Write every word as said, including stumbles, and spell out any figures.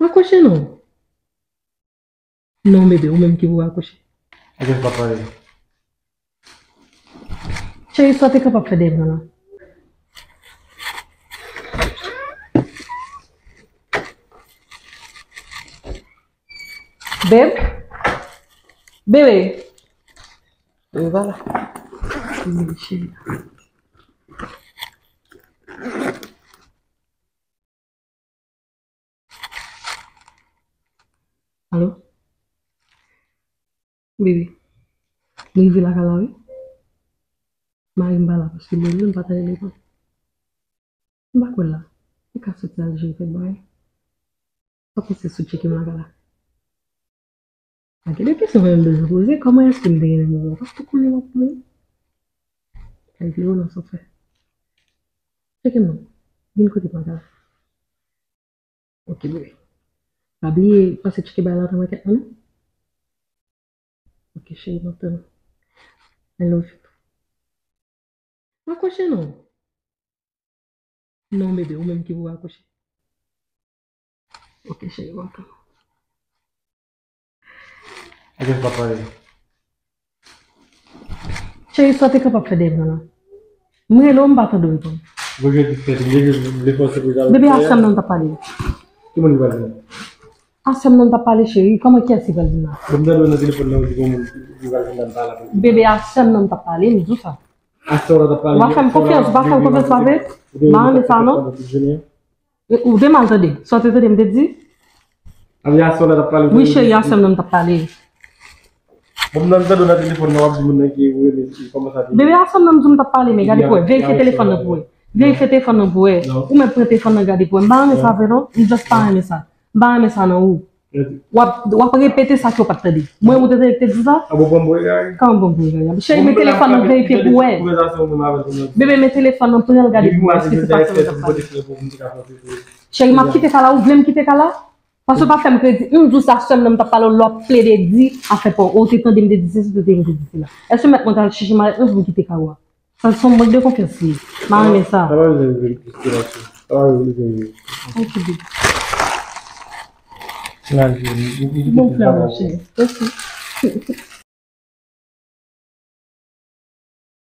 Rakwoche non. Non, bebe, ou menm ki pou rakwoche. Ebyen, pa pale. Cheri, sa w te kapab fè dèyè m nan la. Babe? Bebe? Bebe pa la. Bebe, cheri. Alo? Bebe, m rive lakay la, wi. Mari m pa la, paske mwen menm pa ta rele m. M pa kwè l la. Li ka soti al jere kèk bagay. Sa w panse sou tcheke m lakay la? A, gen de kesyon mwen menm bezwen poze. Kòman èske m te gen nimewo w? Paske w konnen w ap pran. Kay vire w nan sa w fè. Tcheke m non. Vin kote m lakay la. Ok, bebe. Pa bliye pase tcheke bagay la nan makèt la, non? Ok, cheri, m ap tann ou. I love you. Rakwoche non. Non, bebe, ou menm ki pou rakwoche. Ok, cheri, m ap tann ou. Ebyen, pa pale. Cheri, sa w te kapab fè dèyè m nan la. M rele w, m pa tande w reponn. Bebe, a sè m nan m t ap pale. Ki moun ki pral vini? A sè m nan m t ap pale, cheri. Kòman, kiyès ki pral vin la? Bon, m tande w nan telefòn nan, ou di gon moun ki pral vin la, m pa la pou. Bebe, a sè m nan m t ap pale, m di w sa. A sè w la t ap pale. Ou pa fè m konfyans, ou pa fè m konfyans, pa vre? M pa renmen sa, non. Ou te mal tande. Sa w te tande m te di? A, a sè w la t ap pale. Wi, cheri, a sè m nan m t ap pale. Bon, m nan tande w nan telefòn nan, w ap di moun nan ki ou rele, kòman sa te ye? Bebe, a sè m nan m di w m t ap pale, men gade pou wè. Verifye telefòn nan pou wè. Verifye telefòn nan pou wè. Ou menm pran telefòn nan gade pou wè. M pa renmen sa vre, non. M just pa renmen sa. M pa renmen sa nan ou. W ap, w ap repete sa ke w pa t tande. Mwen, ou te, te, te di sa? A, bon, pran m pou egare. Kòman pran m pou egare? Cheri, men telefòn nan verifye pou wè. Bebe, men telefòn nan, pran l gade pou wè si se pa sa m t ap pale. Cheri, m ap kite kay la, ou vle m kite kay la? Paske w pa fè m kredi. M di w sa sè m nan m t ap pale w, lè w ap plede di afè pa w. Ou te tande m te di sesi, ou te tande m te di sela. Èske mèt mwen t al chèche malèt mwen pou m kite kay ou a? Sa se yon mank de konfyans li ye. M pa renmen sa. Sa pa bezwen rive jiske la, cheri. Sa pa bezwen rive. Ok, baby. Bon, frè mwen, cheri. Mèsi.